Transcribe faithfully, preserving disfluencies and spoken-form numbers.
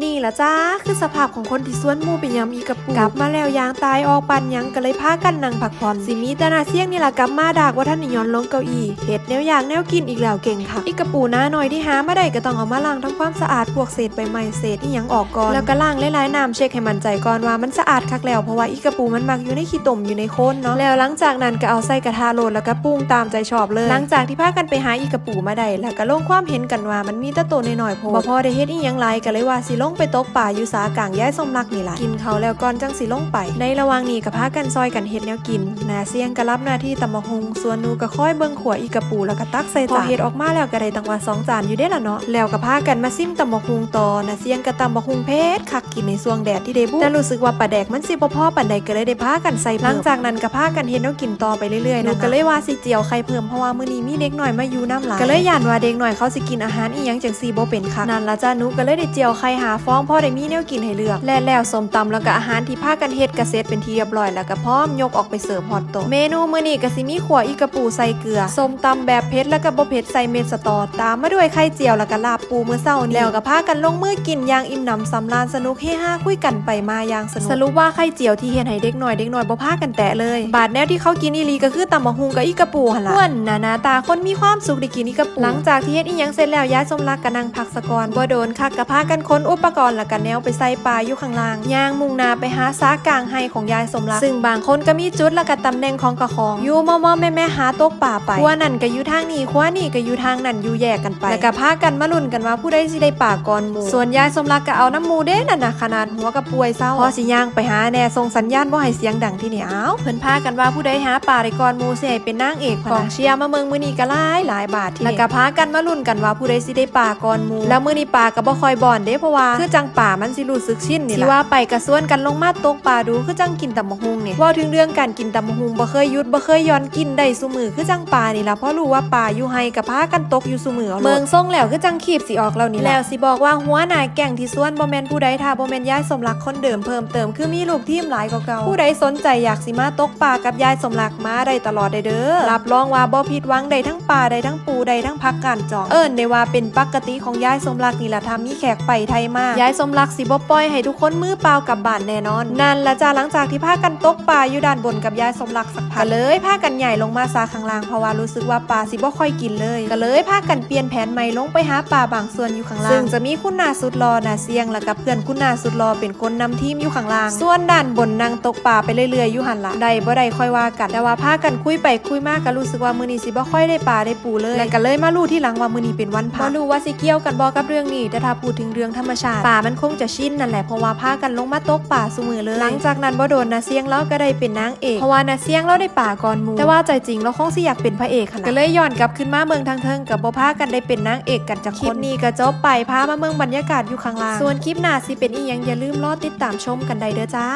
นี่ล่ะจ้า คือสภาพของคนที่ชวนหมู่ไปยำอีกะปู กลับมาแล้วยางตายออกปานหยัง ก็เลยพากันนั่งพักผ่อน สิมีแต่น้าเสี้ยงนี่ล่ะกลับมาดากว่าทันได้ย่อนลงเก้าอี้ เฮ็ดแนวอยากแนวกินอีกแล้วเก่งคัก อีกะปูน้าน้อยที่หามาได้ก็ต้องเอามาล้างทำความสะอาดพวกเศษใบไม้เศษอิหยังออกก่อน แล้วก็ล้างหลายๆน้ำเช็คให้มั่นใจก่อนว่ามันสะอาดคักแล้ว เพราะว่าอีกะปูมันมักอยู่ในขี้ตมอยู่ในโคลนเนาะ แล้วหลังจากนั้นก็เอาใส่กระทะโลดแล้วก็ปรุงตามใจชอบเลย หลังจากที่พากันไปหาอีกะปูมาได้ แล้วก็ลงความเห็นกันว่ามันมีแต่โตน้อยๆโพด บ่พอได้เฮ็ดอิหยังหลาย ก็เลยว่าสิลงไปตกปลาอยู่สากลางยายสมรักนี่ล่ะ กินข้าวแล้วก่อนจั่งสิลงไป ในระหว่างนี้ก็พากันซอยกันเฮ็ดแนวกิน น้าเสี้ยงก็รับหน้าที่ตำบักหุ่ง ส่วนหนูก็คอยเบิ่งขั่วอีกะปูแล้วก็ตักใส่จาน พอเฮ็ดออกมาแล้วก็ได้ตั้งว่าสองจานอยู่เด้ล่ะเนาะ แล้วก็พากันมาซิมตำบักหุ่งต่อ น้าเสี้ยงก็ตำบักหุ่งเผ็ดคัก กินในช่วงแดดที่ได้บุ แต่รู้สึกว่าปลาแดกมันสิบ่พอปานใดก็เลยได้พากันใส่เพิ่ม หลังจากนั้นก็พากันเฮ็ดแนวกินต่อไปเรื่อยๆ หนูก็เลยว่าสิเจียวไข่เพิ่ม เพราะว่ามื้อนี้มีเด็กน้อยมาอยู่นำหลาย ก็เลยย้านว่าเด็กน้อยเขาสิกินอาหารอิหยังจั่งซี้บ่เป็นคัก นั่นล่ะจ้า หนูก็เลยได้เจียวไข่ห้าฟอง พอได้มีแนวกินให้เลือก และแล้วส้มตำแล้วก็อาหารที่พากันเฮ็ดก็เสร็จเป็นที่เรียบร้อย แล้วก็พร้อมยกออกไปเสิร์ฟฮอดโต๊ะ เมนูมื้อนี้ก็สิมีขั่วอีกะปูใส่เกลือ ส้มตำแบบเผ็ดแล้วก็บ่เผ็ดใส่เม็ดสะตอ ตามมาด้วยไข่เจียวแล้วก็ลาบ ปูมื้อเช้านี้ แล้วก็พากันลงมือกินอย่างอิ่มหนำสำราญ สนุกเฮฮาคุยกันไปมาอย่างสนุก สรุปว่าไข่เจียวที่เฮ็ดให้เด็กน้อย เด็กน้อยบ่พากันแตะเลย บาดแนวที่เขากินอีหลีก็คือตำบักหุ่งกับอีกะปูหั่นล่ะ อ้วนน่ะ หน้าตาคนมีความสุขได้กินอีกะปู หลังจากที่เฮ็ดอิหยังเสร็จแล้ว ยายสมรักก็นั่งพักซะก่อน บ่โดนคักก็พากันขนอุปกรณ์แล้วก็แนวไปใส่ปลาอยู่ข้างล่าง ย่างมุ่งหน้าไปหาสากลางไฮ่ของยายสมรัก ซึ่งบางคนก็มีจุดแล้วก็ตำแหน่งของเจ้าของ อยู่มอมๆแมๆหาตกปลาไป ครัวนั่นก็อยู่ทางนี้ ครัวนี่ก็อยู่ทางนั่น อยู่แยกกันไป แล้วก็พากันมาลุ้นกันว่าผู้ใดสิได้ปลาก่อนหมู่ ส่วนยายสมรักก็เอานำหมู่เด้นั่นน่ะ ขนาดหัวก็ป่วยเซา พอสิย่างไปหาแน่ ส่งสัญญาณบ่ให้เสียงดังทีนี้ อ้าว เพิ่นพากันว่าผู้ใดหาปลาได้ก่อนหมู่สิให้เป็นนางเอก กองเชียร์มาเบิ่งมื้อนี้ก็หลายหลายบาดทีนี้ แล้วก็พากันมาลุ้นกันว่าผู้ใดสิได้ปลาก่อนหมู่ แล้วมื้อนี้ปลาก็บ่ค่อยบ่อนเด้ เพราะว่าคือจั่งปลามันสิรู้สึกชินนี่ล่ะ สิว่าไปก็ชวนกันลงมาตกปลาดู คือจั่งกินตำบักหุ่งนี่ เว้าถึงเรื่องการกินตำบักหุ่ง บ่เคยหยุดบ่เคยหย่อน กินได้ซุมื้อ คือจั่งปลานี่ล่ะ พอรู้ว่าปลาอยู่ไฮ่ก็พากันตกอยู่ซุมื้อเอาโลด เบิ่งทรงแล้วคือจั่งครีบสิออกแล้วนี่ล่ะ แล้วสิบอกว่าหัวหน้าแก๊งที่ชวนบ่แม่นผู้ใด ถ้าบ่แม่นยายสมรักคนเดิม เพิ่มเติมคือมีลูกทีมหลายกว่าเก่า ผู้ใดสนใจอยากสิมาตกปลากับยายสมรัก มาได้ตลอดเด้อ รับรองว่าบ่ผิดหวัง ได้ทั้งปลา ได้ทั้งปู ได้ทั้งผักก้านจอง เอิ้นได้ว่าเป็นปกติของยายสมรักนี่ล่ะ ถ้ามีแขกไปไทยมา ยายสมรักสิบ่ปล่อยให้ทุกคนมือเปล่ากลับบ้านแน่นอน นั่นล่ะจ้า หลังจากที่พากันตกปลาอยู่ด้านบนกับยายสมรักสักพัก ก็เลยพากันย้ายลงมาซาข้างล่าง เพราะว่ารู้สึกว่าปลาสิบ่ค่อยกินเลย ก็เลยพากันเปลี่ยนแผนใหม่ ลงไปหาปลาบางส่วนอยู่ข้างล่าง ซึ่งจะมีคุณน้าสุดหล่อ น้าเสี้ยง แล้วก็เพื่อนคุณน้าสุดหล่อเป็นคนนำทีมอยู่ข้างล่าง ส่วนด้านบนนั่งตกปลาไปเรื่อยๆอยู่หั่นล่ะ ได้บ่ได้ค่อยว่ากัน แต่ว่าพากันคุยไปคุยมาก็รู้สึกว่ามื้อนี้สิบ่ค่อยได้ปลาได้ปูเลย แล้วก็เลยมารู้ทีหลังว่ามื้อนี้เป็นวันพระ บ่รู้ว่าสิเกี่ยวกันบ่กับเรื่องนี้ แต่ถ้าพูดถึงเรื่องธรรมชาติ ปลามันคงจะชินนั่นแหละ เพราะว่าพากันลงมาตกปลาซุมื้อเลย หลังจากนั้นบ่โดน น้าเสี้ยงลาวก็ได้เป็นนางเอก เพราะว่าน้าเสี้ยงลาวได้ปลาก่อนหมู่ แต่ว่าใจจริงลาวคงสิอยากเป็นพระเอกหั่นล่ะ ก็เลยย้อนกลับขึ้นมาเบิ่งทางเทิง ก็บ่พากันได้เป็นนางเอกกันจักคน คลิปนี้ก็จบไป พามาเบิ่งบรรยากาศอยู่ข้างล่าง ส่วนคลิปหน้าสิเป็นอิหยัง อย่าลืมรอติดตามชมกันได้เด้อจ้า